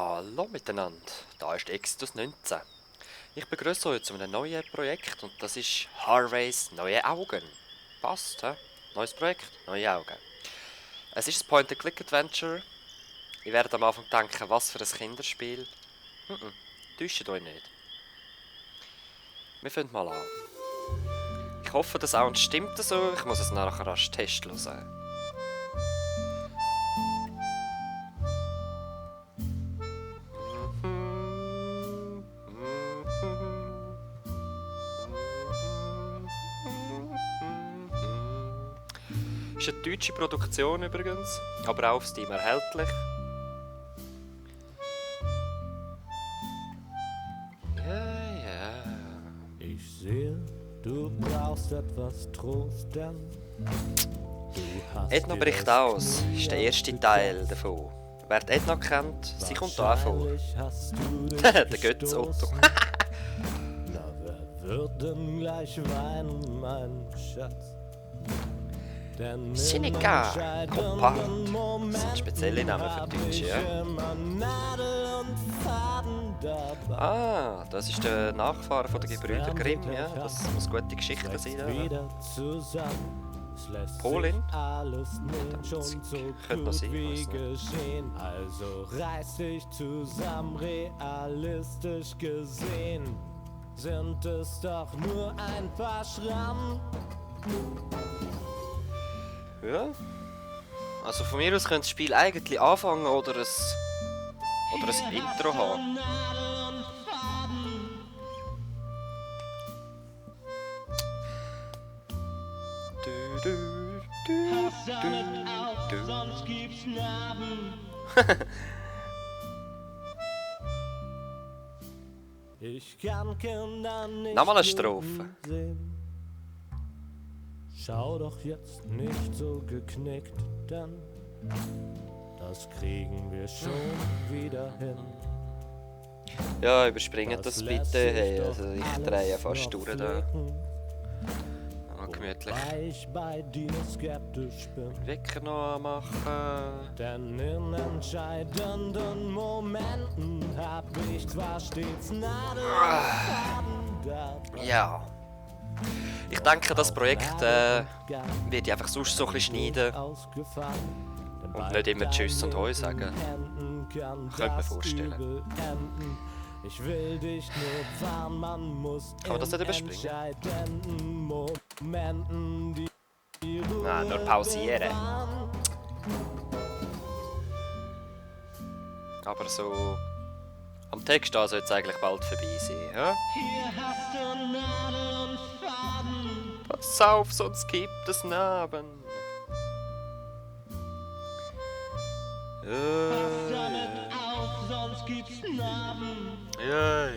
Hallo miteinander, da ist Exodus 19. Ich begrüße euch zu einem neuen Projekt und das ist Harveys neue Augen. Passt, hä? Neues Projekt, neue Augen. Es ist ein Point-and-Click-Adventure. Ihr werdet am Anfang denken, was für ein Kinderspiel. Täuscht euch nicht. Wir fangen mal an. Ich hoffe, der Sound stimmt so. Ich muss es nachher als Test hören. Ist eine deutsche Produktion übrigens, aber auch auf Steam erhältlich. Ja. Ich sehe, du brauchst etwas Trost, denn du hast Edna bricht aus ist der erste Teil davon. Wer die Edna kennt, sie kommt da auch vor. Der Götz Otto. Na, wer wird denn gleich weinen, mein Schatz? Denn Seneca, Kompakt. Das sind spezielle Namen für Deutsche, ja? Ah, das ist der Nachfahre von den Gebrüder Grimm, ja? Das muss gute Geschichte sein, ja? Polin? Könnte noch sein, ich weiss nicht. Also reiß dich zusammen, realistisch gesehen sind es doch nur ein paar Schrammen. Ja. Also von mir aus könnte das Spiel eigentlich anfangen oder ein Intro haben. Sonst gibt's Narben. Ich kann Kindern nicht Nochmal eine Strophe. sehen. Schau doch jetzt nicht so geknickt, denn das kriegen wir schon wieder hin. Ja, überspringt das bitte. lässt Hey, sich also doch ich drehe alles fast noch durch da. flicken, Noch gemütlich. wobei ich bei dir skeptisch bin. Wecker noch anmachen. Denn in entscheidenden Momenten hab ich zwar stets Nadel und Faden dabei. Ja. Ich denke, das Projekt wird ich einfach sonst so ein bisschen schneiden und nicht immer Tschüss und Hoi sagen. Könnte mir vorstellen. Ich will dich nur warnen, man muss Kann man das nicht überspringen? entscheidenden Momenten die Nein, nur pausieren. Aber so am Text da sollte es eigentlich bald vorbei sein. Ja? Hier hast du Nadel und Faden. Pass auf, sonst gibt es Narben. Pass damit auf, sonst gibt's Narben. Ja.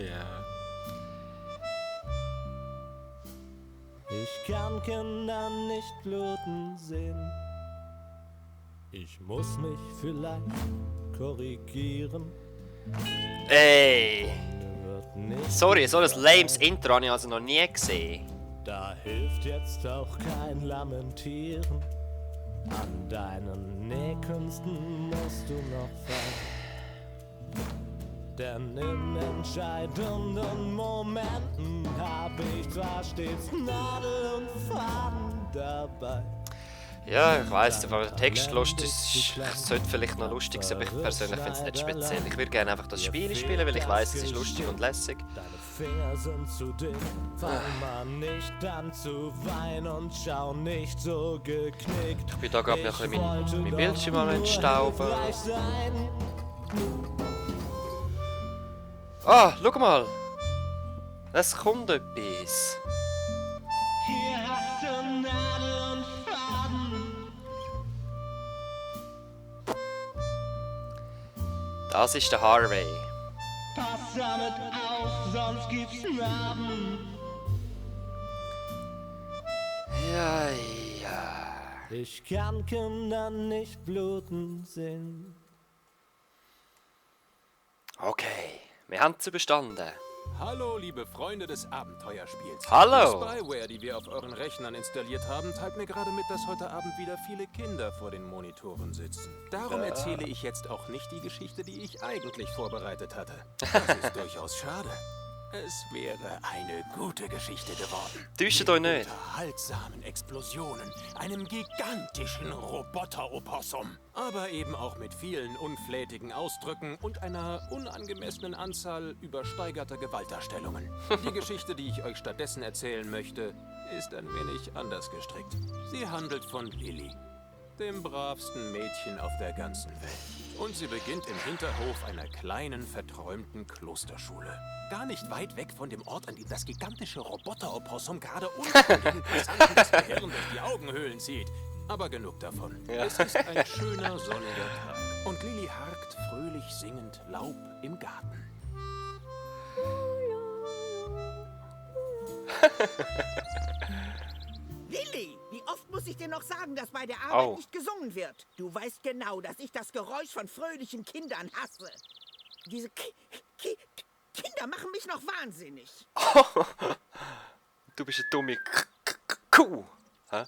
Ich kann Kinder nicht bluten sehen. Ich muss mich vielleicht korrigieren. Ey! Wird nicht Sorry, so ein lames Intro habe ich also noch nie gesehen. Da hilft jetzt auch kein Lamentieren. An deinen Nähkünsten musst du noch feilen. Denn in entscheidenden Momenten hab ich zwar stets Nadel und Faden dabei. Ja, ich weiss, aber der Text lustig ist, sollte vielleicht noch lustig sein, aber ich persönlich finde es nicht speziell. Ich würde gerne einfach das Spiel spielen, weil ich weiss, es ist lustig und lässig. Deine Finger sind zu dünn, fang mal nicht an zu weinen und schau nicht so geknickt. Ich bin da gerade noch ein bisschen mein Bildschirm am Entstauben. Ah, schau mal! Es kommt etwas. Hier hast du Nadel und Faden. Das ist der Harvey. Pass damit auf, sonst gibt's Narben. Ja. Ich kann Kinder nicht bluten sehen. Okay, wir haben es überstanden. Hallo, liebe Freunde des Abenteuerspiels. Hallo. Die Spyware, die wir auf euren Rechnern installiert haben, teilt mir gerade mit, dass heute Abend wieder viele Kinder vor den Monitoren sitzen. Darum erzähle ich jetzt auch nicht die Geschichte, die ich eigentlich vorbereitet hatte. Das ist durchaus schade. Es wäre eine gute Geschichte geworden. Täuscht euch nicht. Unterhaltsamen Explosionen, einem gigantischen Roboter-Opossum. Aber eben auch mit vielen unflätigen Ausdrücken und einer unangemessenen Anzahl übersteigerter Gewaltdarstellungen. Die Geschichte, die ich euch stattdessen erzählen möchte, ist ein wenig anders gestrickt. Sie handelt von Lilly, dem bravsten Mädchen auf der ganzen Welt. Und sie beginnt im Hinterhof einer kleinen, verträumten Klosterschule. Gar nicht weit weg von dem Ort, an dem das gigantische Roboter-Opossum gerade unten Passanten das Gehirn durch die Augenhöhlen zieht. Aber genug davon. Ja. Es ist ein schöner, sonniger Tag. Und Lilly harkt fröhlich singend Laub im Garten. Lilly, wie oft muss ich dir noch sagen, dass bei der Arbeit Au. nicht gesungen wird? Du weißt genau, dass ich das Geräusch von fröhlichen Kindern hasse. Diese Kinder machen mich noch wahnsinnig. Du bist eine dumme Kuh. Hä?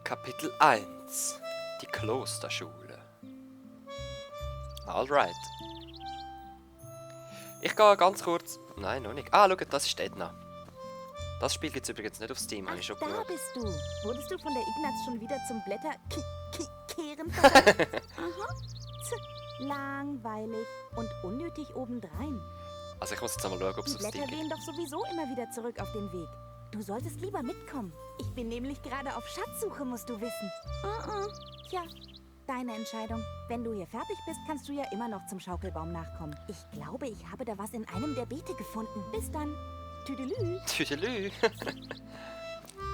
Kapitel 1. Die Klosterschule. Alright. Ich gehe ganz kurz... Nein, noch nicht. Ah, schau, das ist Edna. Das Spiel gibt es übrigens nicht auf Steam, habe ich schon Da geschaut. bist du. Wurdest du von der Ignaz schon wieder zum Blätterkehren versetzt? Aha. Langweilig und unnötig obendrein. Also ich muss jetzt einmal schauen, ob Die es auf Steam Blätter gibt. wehen doch sowieso immer wieder zurück auf den Weg. Du solltest lieber mitkommen. Ich bin nämlich gerade auf Schatzsuche, musst du wissen. Tja, deine Entscheidung. Wenn du hier fertig bist, kannst du ja immer noch zum Schaukelbaum nachkommen. Ich glaube, ich habe da was in einem der Beete gefunden. Bis dann. Tüdelü. Tüdelü.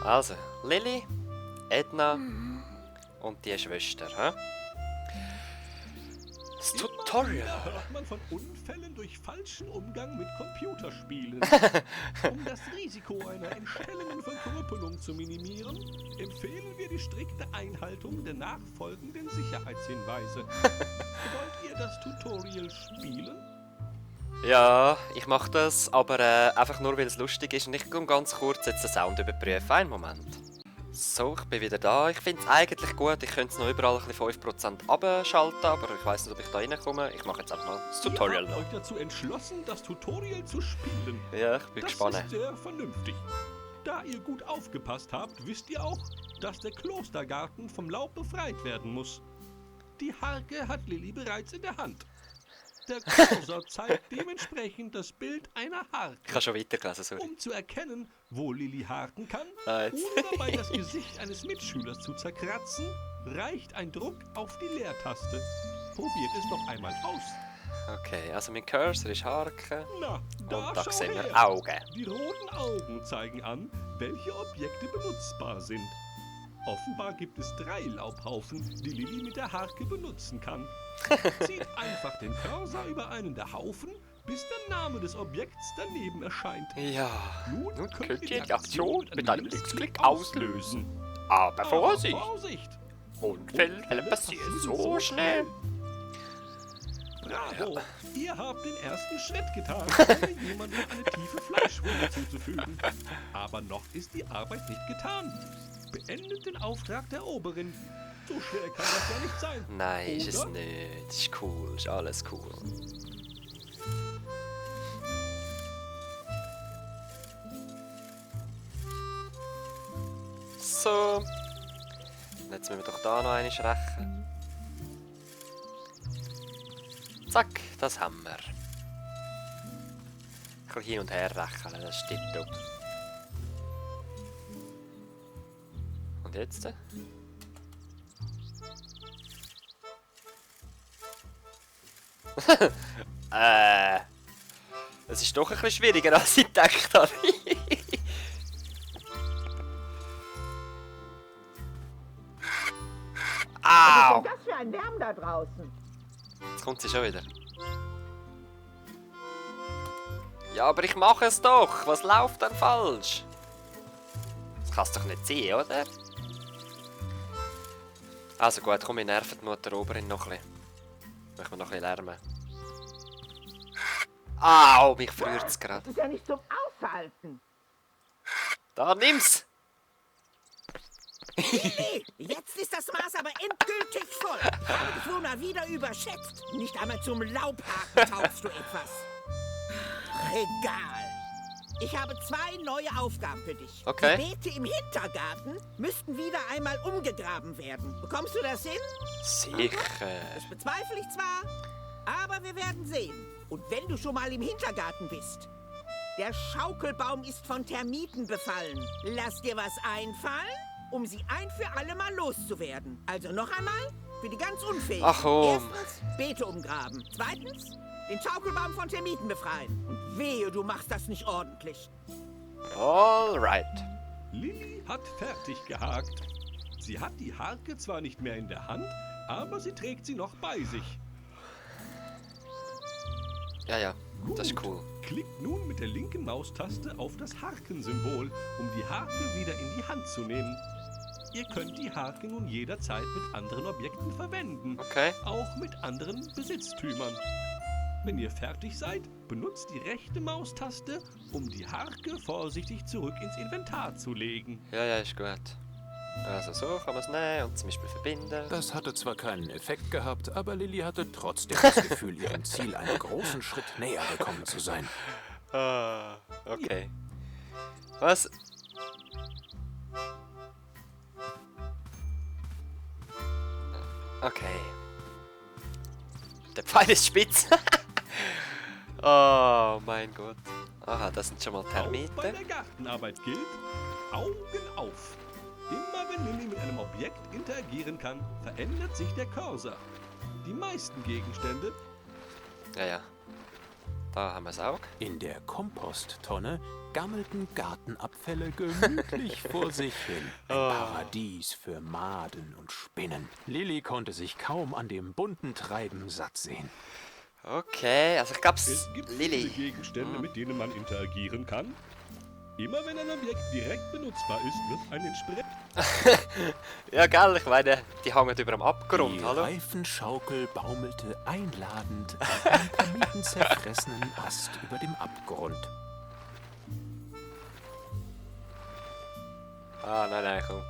Also, Lilly, Edna und die Schwester, hä? Das Tutorial. Immer wieder hört man von Unfällen durch falschen Umgang mit Computerspielen. Um das Risiko einer entstellenden Verkrüppelung zu minimieren, empfehlen wir die strikte Einhaltung der nachfolgenden Sicherheitshinweise. Wollt ihr das Tutorial spielen? Ja, ich mache das, aber einfach nur, weil es lustig ist. Und ich gehe ganz kurz jetzt den Sound überprüfen. Einen Moment. So, ich bin wieder da. Ich finde es eigentlich gut. Ich könnte es noch überall ein bisschen 5% abschalten, aber ich weiß nicht, ob ich da reinkomme. Ich mache jetzt einfach mal das Tutorial Ihr habt noch. euch dazu entschlossen, das Tutorial zu spielen. Ja, ich bin Das gespannt. ist sehr vernünftig. Da ihr gut aufgepasst habt, wisst ihr auch, dass der Klostergarten vom Laub befreit werden muss. Die Harke hat Lilly bereits in der Hand. Der Cursor zeigt dementsprechend das Bild einer Ich Harke. habe schon weitergelesen, sorry. Um zu erkennen, wo Lilly harken kann, Jetzt. ohne dabei das Gesicht eines Mitschülers zu zerkratzen, reicht ein Druck auf die Leertaste. Probiert es noch einmal aus. Okay, also mein Cursor ist Haken. Na, Und da da schau sehen wir her. Augen. Die roten Augen zeigen an, welche Objekte benutzbar sind. Offenbar gibt es 3 Laubhaufen, die Lilly mit der Harke benutzen kann. Zieht einfach den Cursor über einen der Haufen, bis der Name des Objekts daneben erscheint. Ja, Nun nun könnt ihr die Aktion mit einem Linksklick auslösen. Aber Aber Vorsicht! Vorsicht! Unfälle passieren so schnell. Bravo! Ihr habt den ersten Schritt getan, ohne jemandem eine tiefe Fleischwunde zuzufügen. Aber noch ist die Arbeit nicht getan. Beendet den Auftrag der Oberin. So schwer kann das ja nicht sein. Nein, ist es Oder? nicht. Das ist cool, ist alles cool. So. Jetzt müssen wir doch da noch eine rächen. Zack, das haben wir. Ein bisschen hin und her rächeln, das stimmt doch. Und jetzt? Es ist doch ein bisschen schwieriger, als ich gedacht habe. Was Au! ist denn das für ein Lärm da draußen? Jetzt kommt sie schon wieder. Ja, aber ich mache es doch. Was läuft denn falsch? Das kann es doch nicht sein, oder? Also gut, komm, wir nerven die Mutter Oberin noch ein bisschen. Machen wir noch ein bisschen Lärm. Au, mich verrührt's gerade. Das ist ja nicht zum Aushalten. Da, nimm's! Lili, jetzt ist das Maß aber endgültig voll. Ich habe dich wohl mal wieder überschätzt. Nicht einmal zum Laubhaken taugst du etwas. Regal. Ich habe 2 neue Aufgaben für dich. Okay. Die Beete im Hintergarten müssten wieder einmal umgegraben werden. Bekommst du das hin? Sicher. Das bezweifle ich zwar, aber wir werden sehen. Und wenn du schon mal im Hintergarten bist. Der Schaukelbaum ist von Termiten befallen. Lass dir was einfallen, um sie ein für alle Mal loszuwerden. Also noch einmal, für die ganz Unfähigen. Ach, Erstens, Beete umgraben. Zweitens, den Schaukelbaum von Termiten befreien. Und wehe, du machst das nicht ordentlich. Alright. Lilly hat fertig gehakt. Sie hat die Harke zwar nicht mehr in der Hand, aber sie trägt sie noch bei sich. Ja, ja, das ist cool. Klickt nun mit der linken Maustaste auf das Harkensymbol, um die Harke wieder in die Hand zu nehmen. Ihr könnt die Harke nun jederzeit mit anderen Objekten verwenden. Okay. Auch mit anderen Besitztümern. Wenn ihr fertig seid, benutzt die rechte Maustaste, um die Harke vorsichtig zurück ins Inventar zu legen. Ja, ja, ist gut. Also so kann man es nehmen und zum Beispiel verbinden. Das hatte zwar keinen Effekt gehabt, aber Lilly hatte trotzdem das Gefühl, ihrem Ziel einen großen Schritt näher gekommen zu sein. Ah, okay. Was? Okay. Der Pfeil ist spitz. Oh mein Gott. Aha, das sind schon mal Auch bei Termiten. der Gartenarbeit gilt, Augen auf. Immer wenn Lilly mit einem Objekt interagieren kann, verändert sich der Cursor. Die meisten Gegenstände Ja, ja. Da haben wir es auch. In der Komposttonne gammelten Gartenabfälle gemütlich vor sich hin. Ein Paradies für Maden und Spinnen. Lilly konnte sich kaum an dem bunten Treiben satt sehen. Okay, also ich glaub's, Es gibt viele Lilly. Gegenstände, mit denen man interagieren kann. Immer wenn ein Objekt direkt benutzbar ist, wird ein entsprechend Ja, gell, ich meine, die hängen über dem Abgrund, Die hallo? Reifenschaukel baumelte einladend an einem termitenzerfressenen Ast über dem Abgrund. Ah, nein, komm.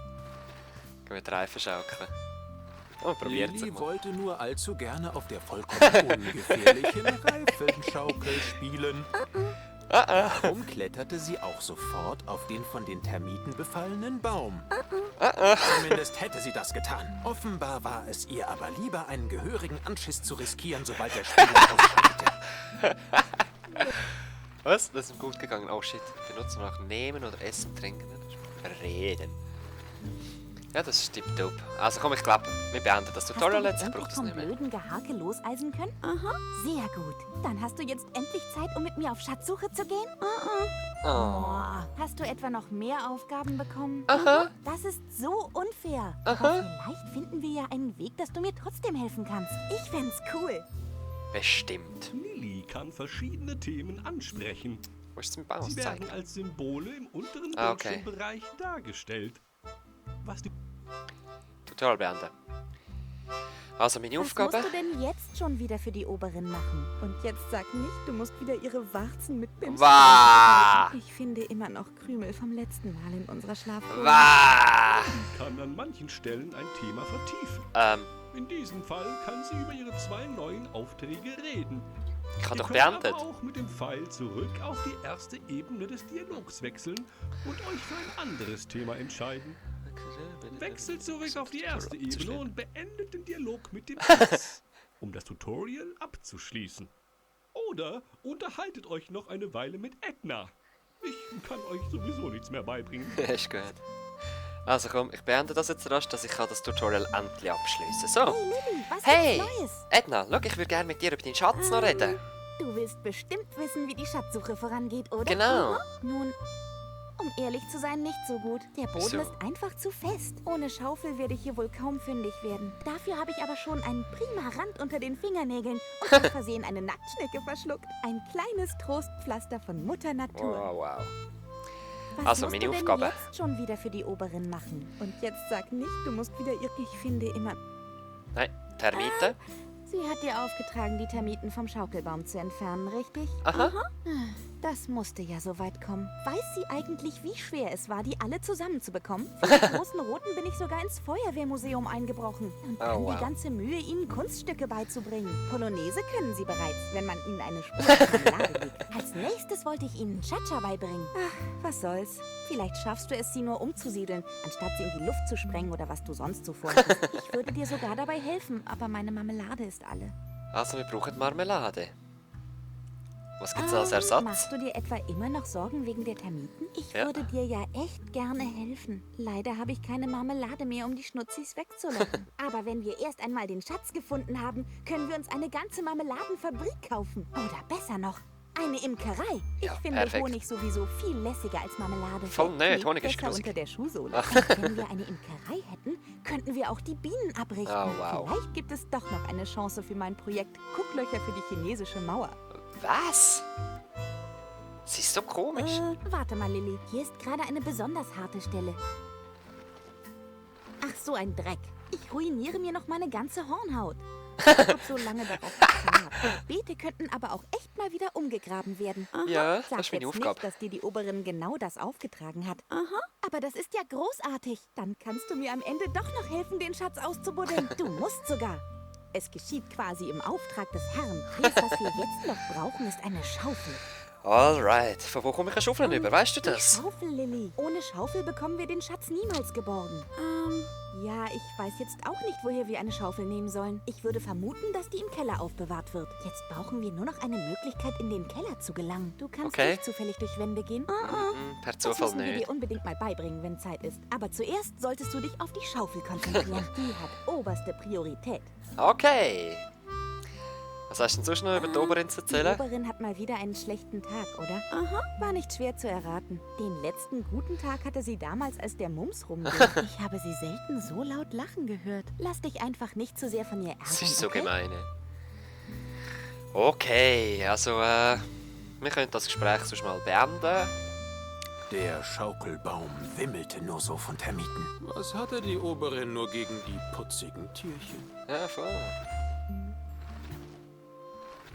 Gehen wir die Reifen schaukeln. Oh, probiert Lilly es mal. wollte nur allzu gerne auf der vollkommen ungefährlichen Reifenschaukel spielen. Darum kletterte sie auch sofort auf den von den Termiten befallenen Baum. Zumindest hätte sie das getan. Offenbar war es ihr aber lieber, einen gehörigen Anschiss zu riskieren, sobald der Spieler ausschaltete. Was? Das ist gut gegangen. Oh shit. Benutzen nach Nehmen oder Essen, Trinken. Reden. Ja, das ist tipptopp. Also komm, ich glaube, wir beenden das Tutorial jetzt. Ich brauche das vom nicht mehr. blöden Gehake loseisen können? Aha. Sehr gut. Dann hast du jetzt endlich Zeit, um mit mir auf Schatzsuche zu gehen? Oh. Oh. Hast du etwa noch mehr Aufgaben bekommen? Aha. Das ist so unfair. Aha. Aber vielleicht finden wir ja einen Weg, dass du mir trotzdem helfen kannst. Ich fänd's cool. Bestimmt. Lilly kann verschiedene Themen ansprechen. Wo ist es mit Baum Sie werden zeigen? als Symbole im unteren Ah, okay. Bildschirmbereich dargestellt. Was die Tutorial beenden. Also meine Was Aufgabe. musst du denn jetzt schon wieder für die Oberin machen? Und jetzt sag nicht, du musst wieder ihre Warzen mit Pims Wah! streichen. Ich finde immer noch Krümel vom letzten Mal in unserer Schlafgrube. Wah! kann an manchen Stellen ein Thema vertiefen. In diesem Fall kann sie über ihre 2 neuen Aufträge reden. Ich habe Ihr doch könnt beendet. aber auch mit dem Pfeil zurück auf die erste Ebene des Dialogs wechseln und euch für ein anderes Thema entscheiden. Wechselt zurück auf die erste Ebene und beendet den Dialog mit dem Quiz, um das Tutorial abzuschließen. Oder unterhaltet euch noch eine Weile mit Edna. Ich kann euch sowieso nichts mehr beibringen. Ist gut. Also komm, ich beende das jetzt rasch, dass ich das Tutorial endlich abschließen. So. Hey Lilly, was Hey, gibt's Neues? Edna, schau, ich würde gerne mit dir über deinen Schatz noch reden. Du willst bestimmt wissen, wie die Schatzsuche vorangeht, oder? Genau. Nun, um ehrlich zu sein, nicht so gut. Der Boden Wieso? ist einfach zu fest. Ohne Schaufel werde ich hier wohl kaum fündig werden. Dafür habe ich aber schon einen prima Rand unter den Fingernägeln und aus Versehen eine Nacktschnecke verschluckt. Ein kleines Trostpflaster von Mutter Natur. Wow, wow. Was Also, musst meine du denn Aufgabe. jetzt schon wieder für die Oberin machen? Und jetzt sag nicht, du musst wieder ihr... Ich finde immer... Nein, Termite. Sie hat dir aufgetragen, die Termiten vom Schaukelbaum zu entfernen, richtig? Aha. Das musste ja so weit kommen. Weiß sie eigentlich, wie schwer es war, die alle zusammenzubekommen? Für den großen Roten bin ich sogar ins Feuerwehrmuseum eingebrochen. Und dann die ganze Mühe, ihnen Kunststücke beizubringen. Polonaise können sie bereits, wenn man ihnen eine Spur auf die Lade legt. Als nächstes wollte ich ihnen Cha-Cha beibringen. Ach, was soll's. Vielleicht schaffst du es, sie nur umzusiedeln, anstatt sie in die Luft zu sprengen oder was du sonst so vorhast. Ich würde dir sogar dabei helfen, aber meine Marmelade ist alle. Also, wir brauchen Marmelade. Was gibt's als Ersatz? Machst du dir etwa immer noch Sorgen wegen der Termiten? Ich würde dir ja echt gerne helfen. Leider habe ich keine Marmelade mehr, um die Schnutzis wegzulocken. Aber wenn wir erst einmal den Schatz gefunden haben, können wir uns eine ganze Marmeladenfabrik kaufen. Oder besser noch, eine Imkerei. Ja, Ich finde perfekt. Honig sowieso viel lässiger als Marmelade. Voll Der nicht, Honig ist klebt besser grusig. unter der Schuhsohle. Und wenn wir eine Imkerei hätten, könnten wir auch die Bienen abrichten. Oh, wow. Vielleicht gibt es doch noch eine Chance für mein Projekt Gucklöcher für die chinesische Mauer. Was? Sie ist so komisch. Warte mal, Lilly. Hier ist gerade eine besonders harte Stelle. Ach, so ein Dreck. Ich ruiniere mir noch meine ganze Hornhaut. Ich hab so lange darauf gewartet. Beete könnten aber auch echt mal wieder umgegraben werden. Ja, das Sag ist meine jetzt Aufgabe. nicht, dass dir die Oberin genau das aufgetragen hat. Aber das ist ja großartig. Dann kannst du mir am Ende doch noch helfen, den Schatz auszubuddeln. Du musst sogar. Es geschieht quasi im Auftrag des Herrn. Alles, was wir jetzt noch brauchen, ist eine Schaufel. Alright. Von wo komme ich eine Schaufel über? Weißt du das? Schaufel, Lilly. Ohne Schaufel bekommen wir den Schatz niemals geborgen. Ja, ich weiß jetzt auch nicht, woher wir eine Schaufel nehmen sollen. Ich würde vermuten, dass die im Keller aufbewahrt wird. Jetzt brauchen wir nur noch eine Möglichkeit, in den Keller zu gelangen. Du kannst Okay. nicht zufällig durch Wände gehen. Per Das Zufall müssen wir nicht. dir unbedingt mal beibringen, wenn Zeit ist. Aber zuerst solltest du dich auf die Schaufel konzentrieren. Die hat oberste Priorität. Okay. Was hast du denn sonst noch über die Oberin zu Die erzählen? Oberin hat mal wieder einen schlechten Tag, oder? War nicht schwer zu erraten. Den letzten guten Tag hatte sie damals, als der Mums rumging. Ich habe sie selten so laut lachen gehört. Lass dich einfach nicht zu sehr von ihr ärgern, Das ist so okay? gemein. Okay, also, wir können das Gespräch sonst mal beenden. Der Schaukelbaum wimmelte nur so von Termiten. Was hatte die Oberin nur gegen die putzigen Tierchen? Ja, voll.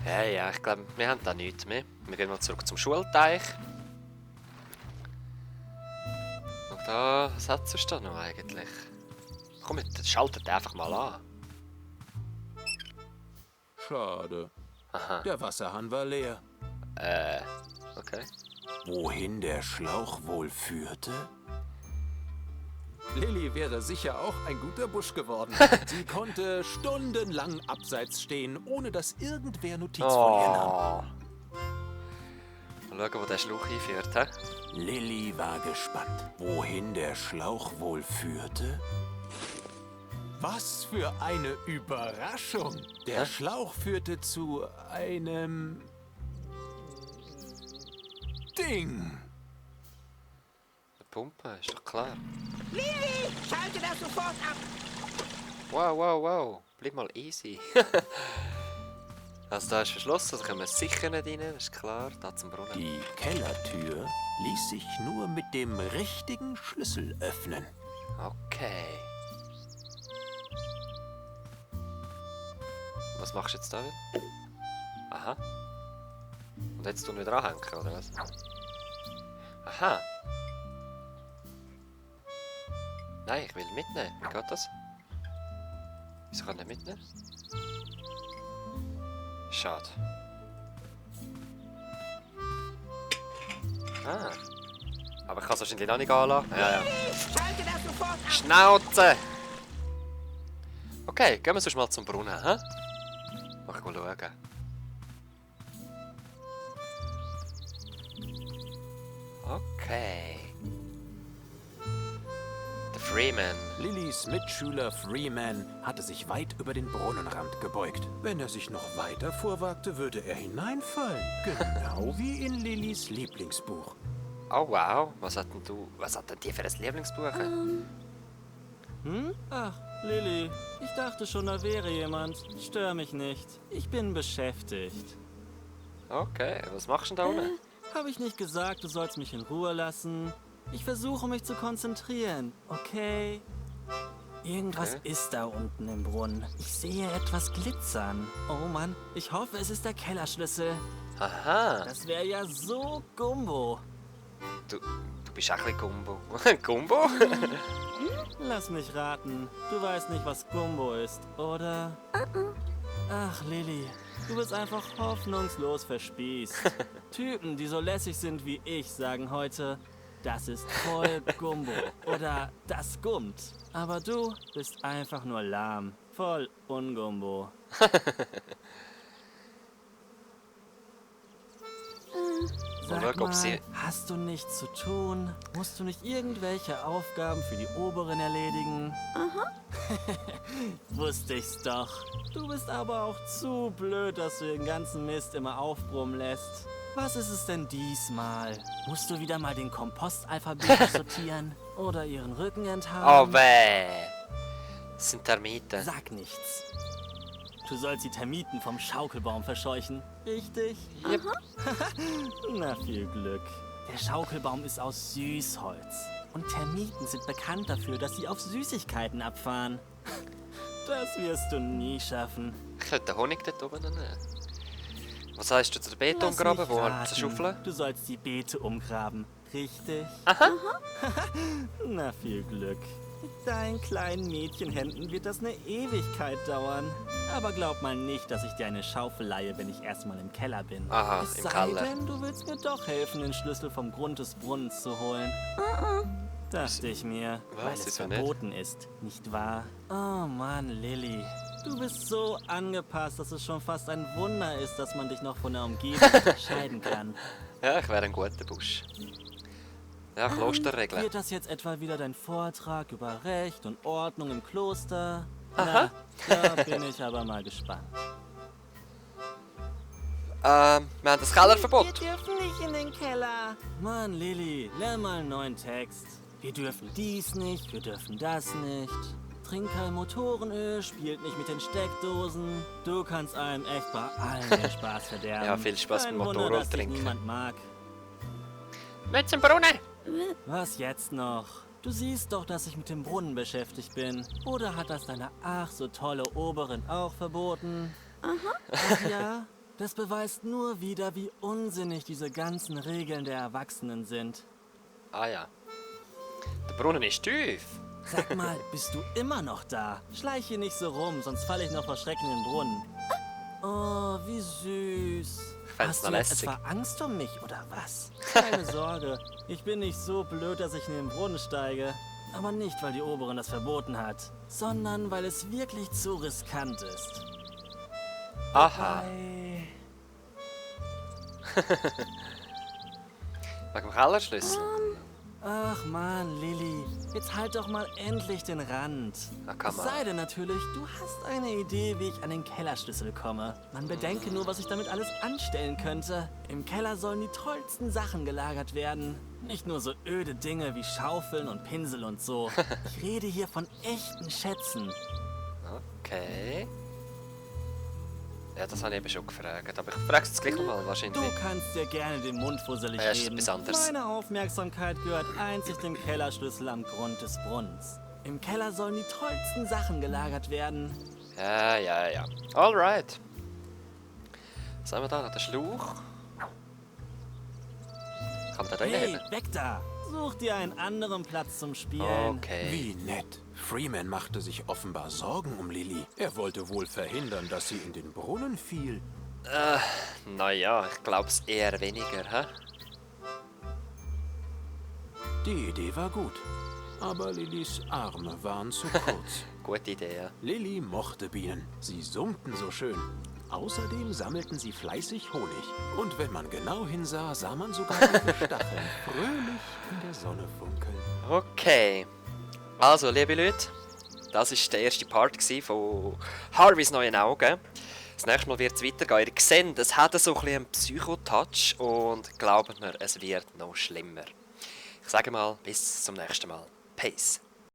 Ja, ich glaube, wir haben da nichts mehr. Wir gehen mal zurück zum Schulteich. Und da, was hat es da noch eigentlich? Komm, jetzt schaltet einfach mal an. Schade. Aha, Der Wasserhahn war leer. okay. Wohin der Schlauch wohl führte? Lilly wäre sicher auch ein guter Busch geworden. Sie konnte stundenlang abseits stehen, ohne dass irgendwer Notiz von ihr nahm. Mal schauen, wo der Schlauch hinführt, hä? Lilly war gespannt, wohin der Schlauch wohl führte. Was für eine Überraschung! Der Schlauch führte zu einem Ding. Eine Pumpe, ist doch klar. Lilly, schalte das sofort ab. Wow. Bleib mal easy. Also da ist verschlossen, also können wir sicher nicht rein, das ist klar. Da zum Brunnen. Die Kellertür ließ sich nur mit dem richtigen Schlüssel öffnen. Okay. Was machst du jetzt da wieder? Aha. Und jetzt tun wir wieder anhängen, oder was? Aha. Nein, ich will mitnehmen. Wie geht das? Wieso kann ich nicht mitnehmen? Schade. Ah. Aber ich kann es wahrscheinlich noch nicht anlassen. Ja. Schalte das sofort ab. Schnauze! Okay, gehen wir sonst mal zum Brunnen, hä? Mach ich mal schauen. Okay. Der Freeman. Lillys Mitschüler Freeman hatte sich weit über den Brunnenrand gebeugt. Wenn er sich noch weiter vorwagte, würde er hineinfallen. Genau wie in Lillys Lieblingsbuch. Oh wow, was hat denn die für ein Lieblingsbuch? Ach, Lilly, ich dachte schon, da wäre jemand. Stör mich nicht. Ich bin beschäftigt. Okay, was machst du denn da unten? Habe ich nicht gesagt, du sollst mich in Ruhe lassen? Ich versuche mich zu konzentrieren, okay? Irgendwas Okay. ist da unten im Brunnen. Ich sehe etwas glitzern. Oh Mann, ich hoffe, es ist der Kellerschlüssel. Aha, Das wäre ja so Gumbo. du bist auch ein bisschen Gumbo. Gumbo? Lass mich raten. Du weißt nicht, was Gumbo ist, oder? Ach, Lilly, du bist einfach hoffnungslos verspießt. Typen, die so lässig sind wie ich, sagen heute, das ist voll Gumbo oder das gummt. Aber du bist einfach nur lahm, voll Ungumbo. Mal Sag schauen, ob sie... hast du nichts zu tun? Musst du nicht irgendwelche Aufgaben für die Oberen erledigen? Aha. Wusste ich's doch. Du bist aber auch zu blöd, dass du den ganzen Mist immer aufbrummen lässt. Was ist es denn diesmal? Musst du wieder mal den Kompost alphabetisch sortieren? Oder ihren Rücken Oh, enthauen? weh. Das sind Termiten. Sag nichts. Du sollst die Termiten vom Schaukelbaum verscheuchen, richtig? Yep. Na, viel Glück. Der Schaukelbaum ist aus Süßholz. Und Termiten sind bekannt dafür, dass sie auf Süßigkeiten abfahren. Das wirst du nie schaffen. Ich könnte den Honig dort oben nehmen. Was sagst du zu der Beete Lass umgraben, mich wo man raten. zerschaufeln? Du sollst die Beete umgraben, richtig? Aha. Na, viel Glück. Mit deinen kleinen Mädchenhänden wird das eine Ewigkeit dauern. Aber glaub mal nicht, dass ich dir eine Schaufel leihe, wenn ich erstmal im Keller bin. Aha, Es im sei Keller. denn, du willst mir doch helfen, den Schlüssel vom Grund des Brunnens zu holen. Dachte ich mir, Was? weil es Wieso nicht? verboten ist, nicht wahr? Oh Mann, Lilly. Du bist so angepasst, dass es schon fast ein Wunder ist, dass man dich noch von der Umgebung unterscheiden kann. Ja, ich wäre ein guter Busch. Ja, Klosterregeln. Wird das jetzt etwa wieder dein Vortrag über Recht und Ordnung im Kloster? Aha. Na, da bin ich aber mal gespannt. Wir haben das Kellerverbot. Wir dürfen nicht in den Keller. Mann, Lilly, lern mal einen neuen Text. Wir dürfen dies nicht, wir dürfen das nicht. Trink kein Motorenöl, spielt nicht mit den Steckdosen. Du kannst einem echt bei allen den Spaß verderben. Ja, viel Spaß Kein mit Wunder, Motorrad dass dich trinken. niemand mag. Mit zum Brunnen. Was jetzt noch? Du siehst doch, dass ich mit dem Brunnen beschäftigt bin. Oder hat das deine ach so tolle Oberin auch verboten? Ach ja, das beweist nur wieder, wie unsinnig diese ganzen Regeln der Erwachsenen sind. Ah ja. Der Brunnen ist tief. Sag mal, bist du immer noch da? Schleich hier nicht so rum, sonst falle ich noch vor Schrecken in den Brunnen. Oh, wie süß. fänd's Hast noch du jetzt lässig. etwa Angst um mich, oder was? Keine Sorge, ich bin nicht so blöd, dass ich in den Brunnen steige. Aber nicht, weil die Oberin das verboten hat, sondern weil es wirklich zu riskant ist. Aha. Ei. Wegen dem Kellerschlüssel. Ach man, Lilly, jetzt halt doch mal endlich den Rand. Na, komm Es mal. sei denn natürlich, du hast eine Idee, wie ich an den Kellerschlüssel komme. Man bedenke nur, was ich damit alles anstellen könnte. Im Keller sollen die tollsten Sachen gelagert werden. Nicht nur so öde Dinge wie Schaufeln und Pinsel und so. Ich rede hier von echten Schätzen. Okay. Ja, das habe ich eben schon gefragt. Aber ich frage es jetzt gleich nochmal Du wahrscheinlich. kannst dir gerne den Mund fusselig Ja, ist reden. etwas anderes. Meine Aufmerksamkeit gehört einzig dem Kellerschlüssel am Grund des Brunnens. Im Keller sollen die tollsten Sachen gelagert werden. Ja, ja, ja. Alright. Was haben wir da? Noch den Schlauch. Kann man da Hey, reinheben? weg da! Such dir einen anderen Platz zum Spielen. Okay. Wie nett. Freeman machte sich offenbar Sorgen um Lilly. Er wollte wohl verhindern, dass sie in den Brunnen fiel. Naja, ich glaube es eher weniger, hä? Die Idee war gut. Aber Lillys Arme waren zu kurz. Gute Idee, ja. Lilly mochte Bienen. Sie summten so schön. Außerdem sammelten sie fleißig Honig. Und wenn man genau hinsah, sah man sogar ihre Stacheln fröhlich in der Sonne funkeln. Okay. Also, liebe Leute, das war der erste Part von Harveys neuen Augen. Das nächste Mal wird es weitergehen. Ihr seht, es hat so ein bisschen einen Psycho-Touch und glaubt mir, es wird noch schlimmer. Ich sage mal, bis zum nächsten Mal. Peace.